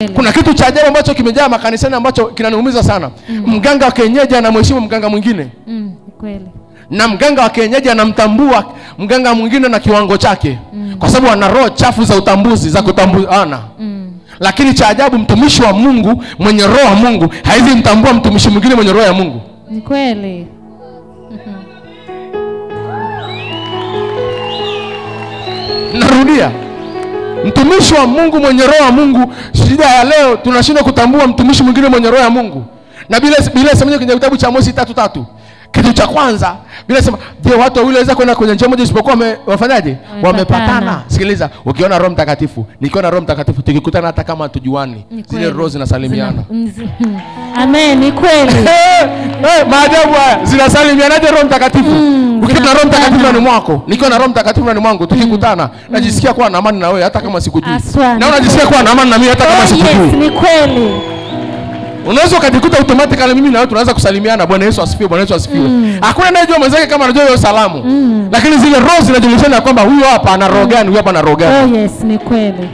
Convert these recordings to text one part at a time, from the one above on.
Kuna kitu cha ajabu ambacho kimejaa makanisani ambacho kinaniumiza sana. Mganga wa kienyeji anamheshimu mganga mwingine. Kweli. Na mganga wa kienyeji anamtambua mganga mwingine na kiwango chake. Kwa sababu ana roho chafu za utambuzi, za kutambuana. Lakini cha ajabu, mtumishi wa Mungu mwenye roho ya Mungu haizi mtambua mtumishi mwingine mwenye roho ya Mungu. Ni kweli. Narudia. Mtumishi wa Mungu mwenye roho ya Mungu, shida ya leo tunashindwa kutambua mtumishi mwingine mwenye roho ya Mungu. Na bila sema kwenye kitabu cha Amosi 3:3. Kitu cha kwanza, bila sema, je, watu wawili waweza kwenda kwenye njia moja isipokuwa wafanyaje? Wamepatana. Sikiliza, ukiona Roho Mtakatifu, nikiona Roho Mtakatifu tukikutana hata kama hatujuani, zile roho zinasalimiana. Amen, ni kweli. Maajabu haya, zinasalimianaje Roho Mtakatifu? Ukiona Roho Mtakatifu ndani mwako, nikiona Roho Mtakatifu ndani mwangu, tukikutana, najisikia kuwa na amani na wewe hata kama sikujui. Na unajisikia kuwa na amani na mimi hata kama sikujui. Yes, ni kweli. Unaweza ukajikuta automatically mimi na wewe tunaanza kusalimiana, Bwana Yesu asifiwe, Bwana Yesu asifiwe. Hakuna anayejua mwenzake kama anajua hiyo salamu. Lakini zile roho zinajulishana kwamba huyu hapa ana roho gani, huyu hapa ana roho gani. Oh yes, ni kweli.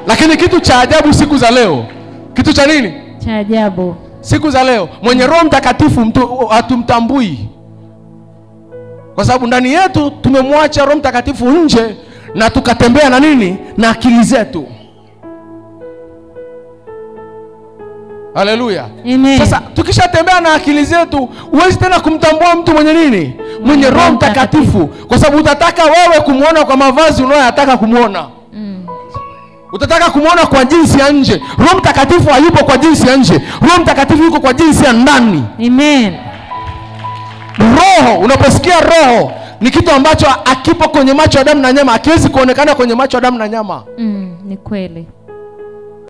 Lakini kitu cha ajabu siku za leo, kitu cha nini? Cha ajabu. Siku za leo mwenye Roho Mtakatifu mtu hatumtambui. Kwa sababu ndani yetu tumemwacha Roho Mtakatifu nje na tukatembea na nini? Na akili zetu. Haleluya. Sasa tukishatembea na akili zetu, huwezi tena kumtambua mtu mwenye nini? Mwenye Roho Mtakatifu. Kwa sababu utataka wewe kumuona kwa mavazi unayoyataka kumuona. Utataka kumuona kwa jinsi ya nje. Roho Mtakatifu hayupo kwa jinsi ya nje. Roho Mtakatifu yuko kwa jinsi ya ndani. Amen. Roho, unaposikia roho ni kitu ambacho akipo kwenye macho ya damu na nyama, hakiwezi kuonekana kwenye macho ya damu na nyama. Ni kweli.